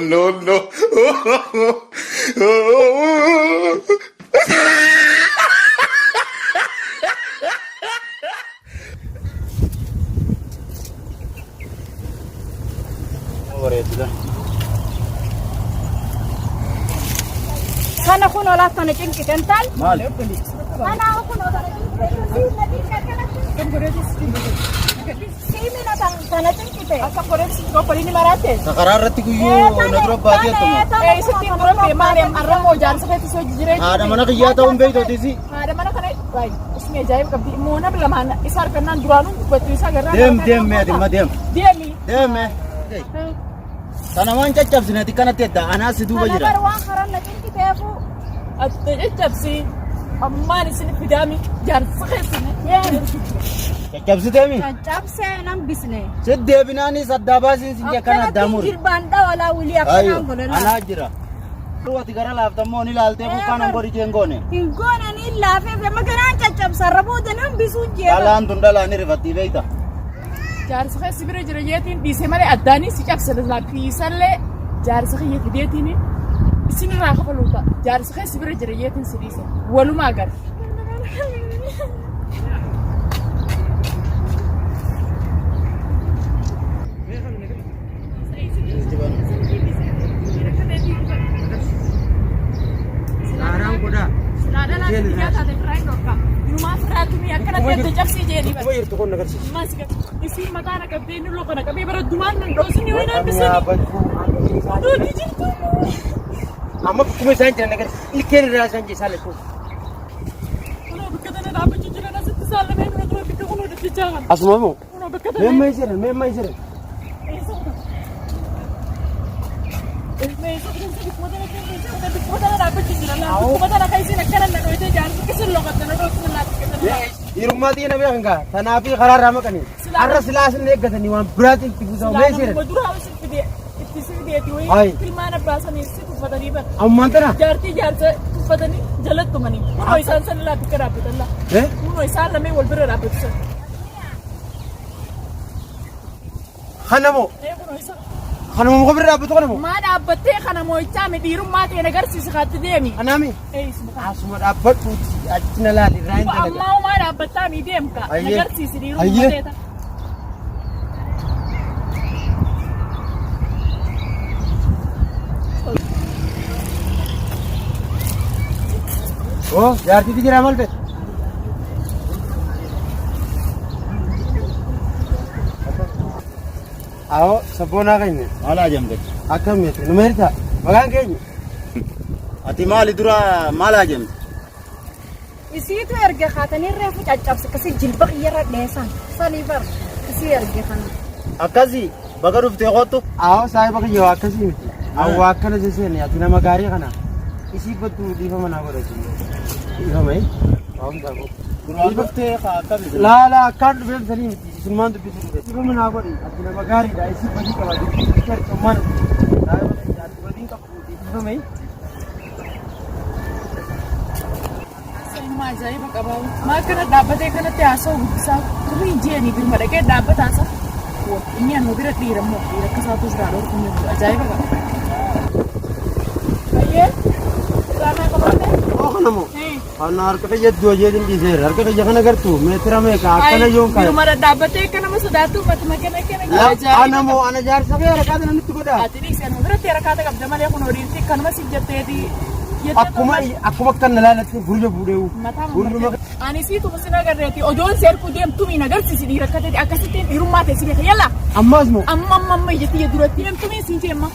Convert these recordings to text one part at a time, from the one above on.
no, no. Bareeddudha. Kana kun olaa kana cinqitan taal. Maali? Kana kun olaa Siimina kana cinqite. Akka godhetti qopholiin maraate. Ka karaa irratti guyyuu na dura baatee attuma. Isitti dura maali arramoo jaarsa keetti soo jijjiiree. Haadha mana kiyyaa ta'uun beektu ati Haadha mana kana baay'ee ismi ajaa'ib qabdi. Immoo nama lamaan isa argannaan duraanuu dubbattu isa agarraa. Deem deem mee ati amma deem. Deemi. Deem mee. Kana waan caccabsine ati kanatti edda anaa si duuba Kana jira. bar waan karan na cinqiteefu. Ati caccabsi. Ammaan isin fidaami jaarsa keessi. Caccabsiteemi? Caccabsee nan bisne. Si deebinaanis addaa baasiin si jee kana addaa muri. Jilbaan dhawalaa wilii Ayyo akkanaan godhe laata. anaa jira. Garuu ati gara laaftammoo ni laaltee bukkaan an godhi jeen goone. Hin goone ni laafeef amma garaan caccabsarra booda nan bisuun jeera. Dhalaan tun dhalaan ni rifattii beekta. Jaarsa keessi bira jira jeetiin dhiise malee addaanii si cabsa laaffiisallee jaarsa kiyya fideetiin isin irraa kafaluu ta'a. Jaarsa keessi bira jira jeetiin si dhiise. Walumaa gara. Haaraan godhaa. Akkuma jirtu kun agarsiisa. Isiin mataa na qabdee inni loka na qabee bara dumaan nan dhoosni wayi naan bisanii. Duuti jirtu. Amma akkuma isaan jiran agarsiisa. Ilkeen irraa isaan jiran isaan lachuu. Kunoo bakka tana dhaabbachuu jiran asitti saallamee bira tura bakka kunoo dachachaa kana. Asuma moo? Kunoo bakka tana. Meemma jiran meemma jiran. Eessa kutaa? Meeshaa kutaa bikkuma tana meeshaa bikkuma tana dhaabbachuu jiran bikkuma tana kan isin akkana na dhoytee jaarsi kisin loqatte na dhoosni laatti kennan. Dhiirummaa xiyya na beekan gaa. Tanaa fi karaa irraa maqanii. Har'a silaa isin eeggatanii waan biraatiin itti buusaa mee jiran. Silaa duraa isin fide itti si fideeti Ayi. wayii ilmaan abbaa sanii si tuffatanii bara. Ammaan tana. Jaartii jaarsa tuffatanii jalattumanii. Kunoo isaan san laa bikka dhaabbatan laa. Eh? Kunoo isaan lameen wal bira dhaabbatu san. Kana moo? Ee kunoo isaan. Kana moo muka bira dhaabbatu kana moo? Maa dhaabbattee kana moo'ichaa mi dhiirummaa ta'e agarsiisi kaatti deemi. Anaami. Ee isuma kana. Asuma dhaabbadhuuti achi na laali irraa hin dalaga. Ammaa maa dhaabbattaa mi deemka. Ayyee. Agarsiisi dhiirummaa Ayyee. ta'e ta'a. Oo jaartiitu jira maal feete? Awoo sabboonaa keenya Maal haajamte? akkam jechuudha nu meertaa maqaan keenya. Ati maali dura maal haajamte? Isiitu erga kaatanii reefu caccabse akkasii jilba kiyyarra dheessan sanii bar isii erge kana. Akkasii baga dhuftee kottu. Awoo saahiba kiyya waa akkasii miti. Awwa akkana seseeni ati nama gaarii kana isii badduu dhiifama naa godhati. Dhiifama ee. Waa hundaa godhu. Duraan dhuftee kaa akkami? Laala akkaan dhufeef sanii miti isumaan dubbisuu dhufe. Dhiifama naa godhi ati nama gaariidha isii badii qaba dubbii ergammaan saahiba kiyya ati badii qabdu dhiifama ee. Ilma ajaa'iba qabaa. Maa akkana dhaabbatee kanatti haasa'u guddisaa turrii jeeni birma dhaqee dhaabbata haasa. Inni anuma bira dhiira immoo dhiira akka isaatu biraa dhorku hin jiru. Ajaa'iba qaba. Bayyee Islaanaa qabaatee? Oo kana moo? Kana harka kiyya iddoo jeetiin dhiiseera. Harka kiyya kana gartuu meetira meeqa akkana yoon kaa'e. Birma dhadhaabbatee akka nama sodaattu matuma kana kana. Ana moo ana jaarsa kee harkaa kana nutti godhaa. Ati dhiisi anuma biratti harkaata qabda malee kun horiirti kanuma si jetteeti. Akkuma akkuma akka na laalatti gurja buudheewu. Mataa Gurjuma Ani siitu sin agarreeti odoon seerkuu deemtumii nagarsiisi dhiira akka ta'e akkasittiin dhiirummaa ta'e si beeka yalla ammaas moo amma amma amma ija tiyya duratti deemtumii siin jeemma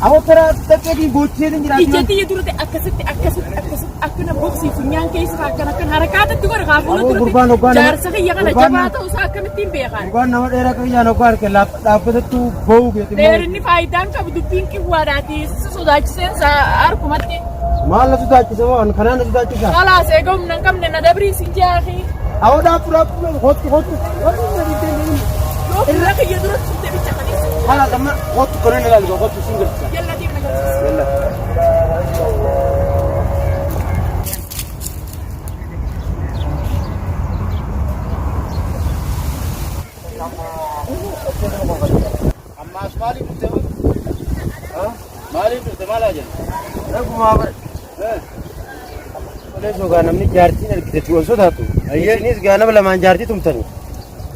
awwa tara dhaqeetiin gocheetiin ija jiraatu. tiyya duratti akkasitti akkasitti akkasitti akkana boksii funyaan keessa akkana akkana harakaatatti godhe kaa fuula Aboo gurbaan duratti hoggaa nama- jaarsa kiyya kana gurbaan jabaa nama- ta'uu isaa akkamittiin beekan Gurbaan nama dheeraa kiyyaan hoggaa harka dhaabbatattu ba'uu keeti. dheerinni faayidaan qabu dubbiin kiwwaadhaati si sodaachiseen harkumatti Maal na sodaachisa moo kanaan na sodaachisa? Kalaas eega humna hin qabne na dabrii siin jaaki. Awwa dhaabbu dhaabbu kottu kottu. Kottu na diddeen Yoo fuula kiyya duratti turte bicha kanis. Hala amma kottu kana na ilaalu kottu siin galcha. Yalla deem na galchisa. Yalla. Ammaas maaliif dhuftee? Maal jenna? Nagumaa bara. Olee gaa namni jaartiin argite wal sodaatu. Isinis gaa nama lamaan jaartii tumtani.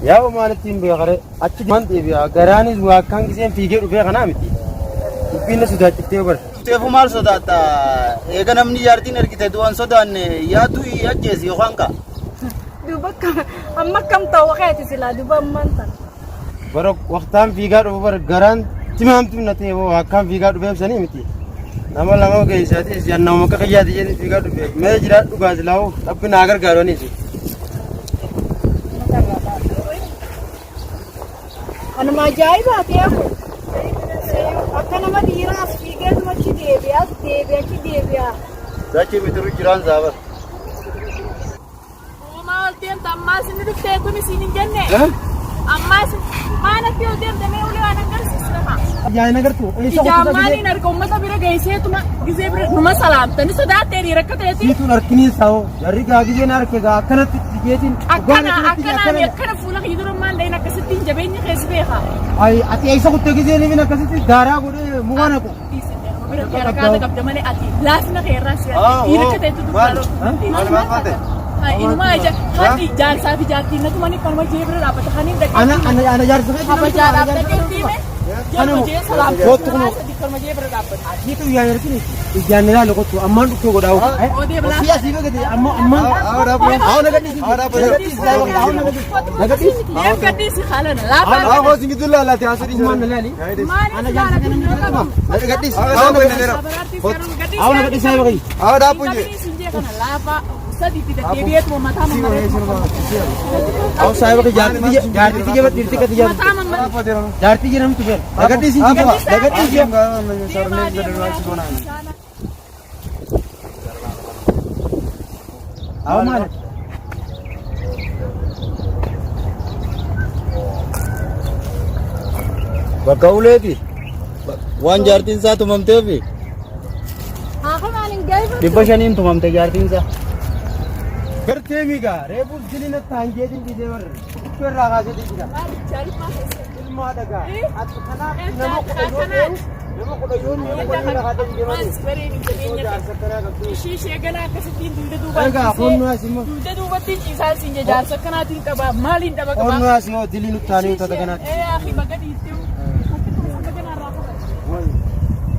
Yaa maalitti hin beekare achi man deebi'a garaanis waa akkaan giseen fiigee dhufee kanaa miti. Dubbiin na sodaachiftee bara. Teefu maal sodaatta? Eega namni jaartiin ergite du'an sodaanne yaadu ajjeesi yookaan ka. Duuba amma akkam ta'u keeti silaa duuba ammaan tana. Bara waqtaan fiigaa dhufu bara garaan timaamtu na ta'e hoo akkaan fiigaa dhufee ibsanii miti. Nama lama geessaati isin nama akka kiyyaati jedhee fiigaa dhufe mee jiraadhu dhugaa silaa'u rabbi naa gargaaru anis. Anuma ajaa'ibaati yaa kun. Akka nama dhiiraa as fiigeetuma achi deebi'a as deebi'a achi deebi'a. Dachi bitiru jiraan saaba. Uumaa ol deemta ammaas inni dhuftee tumi siin hin jenne. Ammaas maanatti ol deemta mee ulee waan agarsiisne haa. Ijaan agartu. Ijaan maaliin arga uummata bira geesseetuma gizee bira numa salaamta ni sodaattee dhiira akka ta'eeti. Siituun harkiniin saa'oo jarri gaa gizeen harke gaa akkanatti jeetiin. Akkana akkana akkana fuula kiyya dura maal dhayin akkasitti hin jabeenya keessa beeka. Ay ati eessa kuttee gizeen ifin akkasitti daaraa godhee muka naqu. Biratti harkaata qabda malee ati laafina kee irraa si dhiira akka ta'etti Maal maal maal ta'e? Inumaa ija haati jaarsaa fi jaartiin natumanii kanuma jee bira dhaabbata kaniin dhaqee. Ana ana ana jaarsa keetti Kabajaadhaaf dhaqeetti hime. Kana Yeroo jee salaamte. Kottu kunoo. Sadii kanuma jee bira dhaabbata. Siitu ijaan harkini ijaan ilaalu kottu ammaan dhukkee godhaa. Odee bilaa. Si asii gadi amma ammaan. Haa nagadhiisi. Haa Nagadhiisi. Deem gadhiisi haalana laafaa. Haa hoos ingi dulla laati haa sodii. Ammaan ilaali. Maaliif ilaala dunyoo qaba? Nagadhiisi. Haa Haa nagadhiisi haa baqii. Haa dhaabbun jee. Gadhiisi jee kana laafaa sadiitti deddeebi'eetuma mataa mammaree. Haa saayiba jaartii jaartii jaba dhiirti kati jaartii. Mataa mammaree. Jaartii jedhamtu fedha. Nagadhiisi. Nagadhiisi. Deemaa deemaa. Haa maal? Bakka uleeti. Waan jaartiin isaa tumamteefi Haa kanaan hin gaifatu. 500 tumamte jaartiin isaa. Gartee migaa reefuus jilina taanjeetiin dhiisee barre. Dhukkee irraa kaasee jira. Ilmaa dhagaa. Ati kanaaf nama kudha yoo ta'u nama kudha yoo ta'u waliin lafa deemanii. Ishii ishee gana akkasittiin dugda Egaa duubatti qonnaa as immoo. dugda duubatti ciisaa siin jee jaarsa akkanaatiin qaba maaliin dhaba qaba. Qonnaa as immoo dilii nutti taanee uffata kanaatti. Ee akhi bakka dhiittee bakka kanarraa qabata.